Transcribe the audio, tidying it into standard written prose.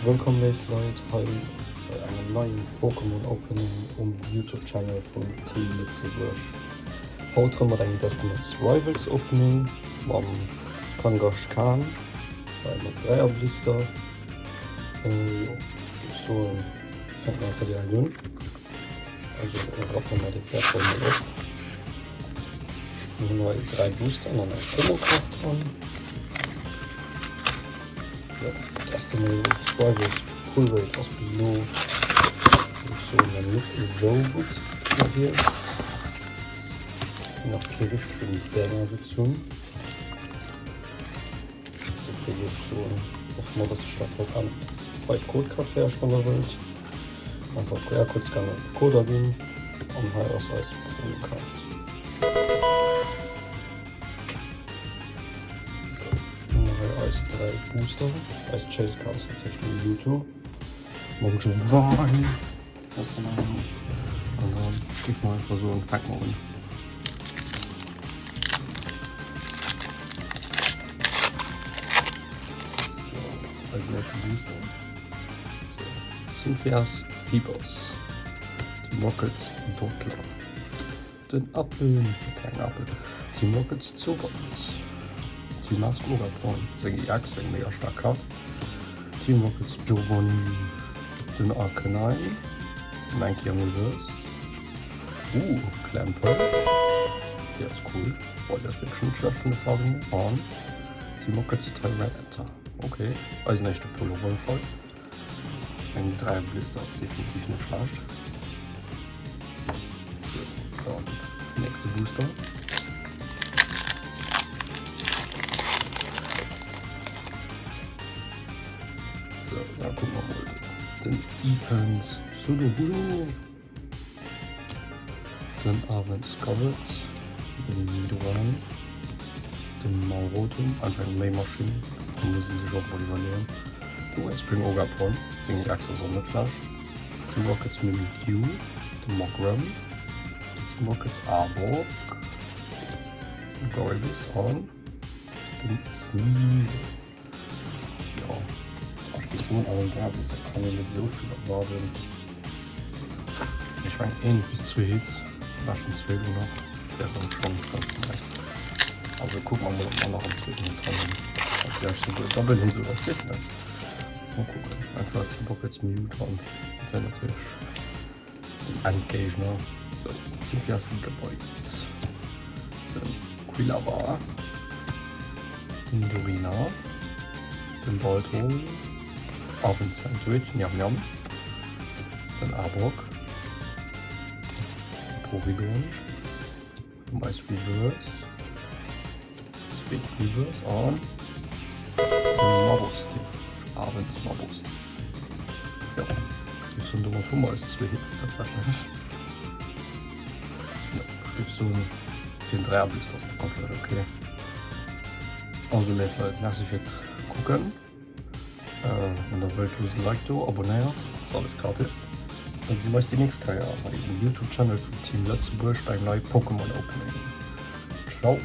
Wëllkomm léif Leit hei bei engem neien Pokémon Opening um Youtube Channel vun Team Lëtzebuerg. Haut rëm mat engem Destiny's Rivals Opening mam Kangaskhan bei mat 3 er Blister. Jo, géif soen fänke mer einfach direkt un. Also rappe mer déi Wertvoll mol op. Mir hunn hei 3 Boosteren an eng Promokaart dran. Jo, Destiny Rivals Pull Rate ass bis elo, géif ech soen, nach net esou gutt gewiescht. Nach kee richtegen Banger gezunn. Dofir géif ech soen, hoffe mer, dass sech dat haut ännert. Hei d'Codekaart fir iech, wann der wëllt. Einfach QR-Code scannen, Code aginn an hei ass eis Promokaart. Sou, hu mer hei eis 3 Booster, eis Chase Card ass natierlech de Mewtwo mam Giovanni. An dann géif mer einfach soen, fänke mer un. Sou, eisen éischte Booster. Cynthia's Phoebus, Team Rockets Dottler, den Appel, de klengen Appel, Team Rockets Zobert, Team Mask Oraporn, seng EX, eng mega staark Kart, Team Rockets Giovanni, den Arcanine, den Enki am Reverse, uh, Clamperl, déi ass cool, boah, déi ass wierklech net schlecht vun de Faarwen hier, an Team Rockets Tyranitar, ok, eisen éischte Pull op alle Fall. Eng 3 Blister ass definitiv net schlecht. So, nächste Booster. So, da gucken wir mal. Den Evans Sudowoodo. Den Arvens Scovet. Den Nidoran. Den Malrotum. Einfach eng Méimaschinn. Da muss een sech och mol iwwerleeën. De Whispering Ogerpon. Seng EX ass och net schlecht. Team Rockets Mimikyu. De Mogram. Team Rockets Arbok. De Gorebyss an den Sneasel. Jo, ech géif soen, an den Derbys kann een net esou vill erwaarden. Ech mengen een bis zwee Hits, beschten zwee elo nach, wären schonn ganz nice. Also kucke mer mol, ob mer nach en zweeten Hit dran hunn. Vläicht souguer e Double Hit oder ech weess net. Mol kucken. Einfach Team Rockets Mew dran, dat wär natierlech den Endgéigner. Sou, Cynthia's Gigabyte, den Quilava, den Nidorina, den Balto, Arvin Sandwich, Njam Njam, den Arbok, den Porygon, Mais Reverse, Speed Reverse an den Mabosstiff, Avens Mabosstiff. Jo, ech géif soen, domat hu mer eis zwee Hits tatsächlech. Jo, ech géif soen, fir en Dräierbooster ass dat komplett ok. Also léif Leit, Merci fir d'Kucken. Wann der wëllt, loosst e Like do, abonnéiert, ass alles gratis. Da gesi mer eis déi nächst Keier hei um Youtube Channel vum Team Lëtzebuerg bei engem neie Pokémon Opening. Ciao!